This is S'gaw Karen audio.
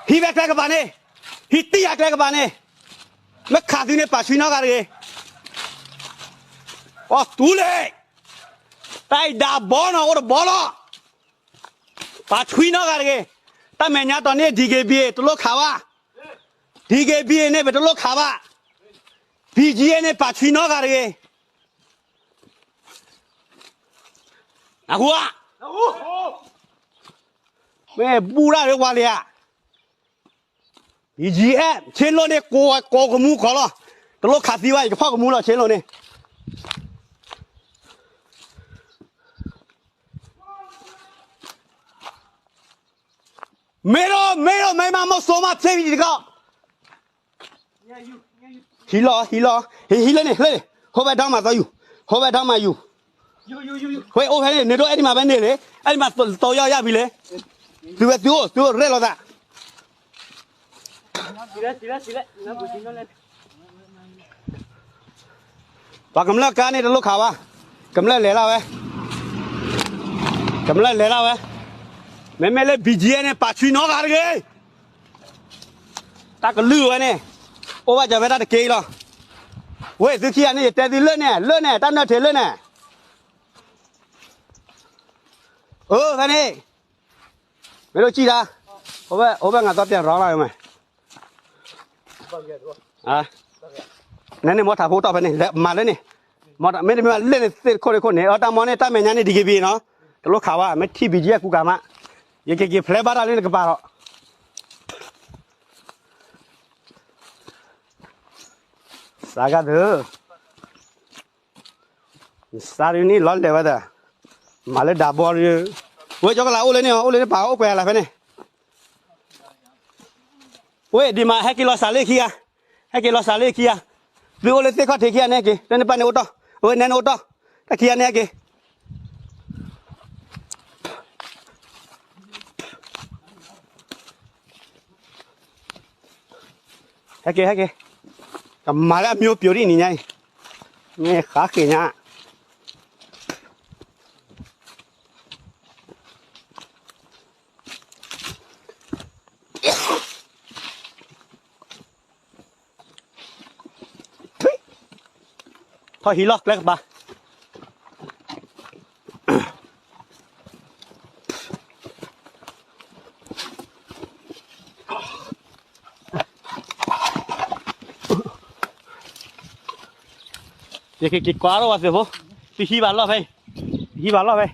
ဟံးဝဲကျဲကပၤန့ၣ်, ဟံးတံၢ်ယၤကျဲကပၤန့ၣ်, မ့ၢ်ခးသုန့ၣ် ပာ်ဆှံနီတဂၤတဂ့ၤ. အီၣ်တူၢ်လဲၣ်, တၢ်အံၤဒၣ်ဘီနီၤ အိၣ်တဘီလီၤ. ပာ်ဆှံနီတဂၤတဂ့ၤ. တၢ်မဲာ်ညါတီၤန့ၣ် DKBA တလိၣ်ခးဘၣ်. DKBA န့ၣ် ပတလိၣ်ခးဘၣ်. BGF န့ၣ် ပာ်ဆှံနီတဂၤတဂ့ၤ. နၢ်ဟူဧါ. မ့ၢ်ဘူၣ်တၢ်လၢဝါလံဧါ. BGF ဆ့လိၣ်န့ၣ် ကိးကမူကီးလီၤ. တလိၣ်ခးသံဘၣ် ယကဖီၣ်ကမူလီၤ ဆ့လိၣ်န့ၣ်. မ့ၢ်ဒီး မ့ၢ်ဒီး မ့ၢ်မး မ့ၢ်စိမး ဆ့ဘံတကီၢ်. ဟံးလီၤ ဟံးလီၤ ဟံး ဟံးလၢန့ၣ် လၢန့ၣ် ဟိဝဲဒီမးသီယူၤ, ဟိဝဲဒီမးယူၤ, ဟိဝဲအိၣ်ဖဲန့ၣ် နဒိၣ်အဲၣ်ဒံးမးဖဲန့ၣ်လံ, အဲၣ်ဒံးမးသီယီၤယၢ်ဖံလဲၣ်, သုဝဲသုအိၣ် သုအိၣ်ရဲၣ်လိာ်သး, ပှၤကမျၢၢ်ကါန့ၣ်တလိၣ်ခးဘၣ်, ကမျၢၢ်လဲၤလၢဝဲ, ကမျၢၢ်လဲၤလၢဝဲ, မ့မ့ၢ်လၢ BGF န့ၣ် ပာ်ဆှံနီတဂၤတဂ့ၤ. တၢ်ကလုၢ်ဝဲန့ၣ်, အိၣ်ဘၣ်စၢၤဖဲတၢ်တက့ၢ်လီၤ. ဝဲသုခံဂၤန့ၣ် ယတဲသုလၢန့ၣ် လၢန့ၣ် တၢ်နၢၣ်ထံးလၢန့ၣ်, အၢ ဖဲန့ၣ်, မ့ၢ်ဒိၣ်စံၣ်တၢ်, အိၣ်ဘၣ်ငါသီပျဲၢ်ရီလီၤမး, နန့ၣ်မ့ၢ်ထးဖိတီၢ်ဖဲန့ၣ် မၤလၢန့ၣ်, မ့တမ့ၢ်လၢန့ၣ်သ့ၣ်တခိၣ်တခိၣ်န့ၣ် အတၢ်မီန့ၣ် တၢ်မဲာ်ညါန့ၣ် DKBA နီၤ, တလိၣ်ခးဝဲ မ့ၢ်ထံၣ် BGF ကူကၤမး, ယကက့ၤဖျဲဘၣ်တၢ်လၢနကပၤလီၤ. စးကါသု, စးဒုန့ၣ်လီၤလဲၤဝဲဒၣ်, မၤလၢဒၣ်ဘီဒု, ဝဲကၠီကလးအိၣ်လၢန့ၣ် အိၣ်လၢန့ၣ်ပာ်အိၣ်ကွဲးလၢဖဲန့ၣ်, ဝဲဒ်မး ဟဲက့ၤလီၤစးလၢခံဂၤ, ဟဲက့ၤလီၤစးလၢခံဂၤ, သုအိၣ်လၢသ့ၣ်ခီၣ်ထံးခံဂၤန့ၣ်ဟဲက့ၤ, လၢန့ၣ်ပာ်န့ၣ်အိၣ်တီၢ်, အဝဲနဲန့ၣ်အိၣ်တီၢ်, တၢ်ခံဂၤန့ၣ်ဟဲက့ၤ ဟဲက့ၤ ဟဲက့ၤ, ကမၤလၢအမျိုးပျိၤဒ်နံၤညါအံၤ, မ့ၢ်ဃါဃ့ၢ်ညါ, ထီၣ်ဟံးလီၢ်ကျဲကပၤ ယက့ၤကွၢ်ထီၣ်ဝဲသုးဖိ, သုဟံးဘၣ်လီၢ်ဖဲ, ဟံးဘၣ်လီၢ်ဖဲ,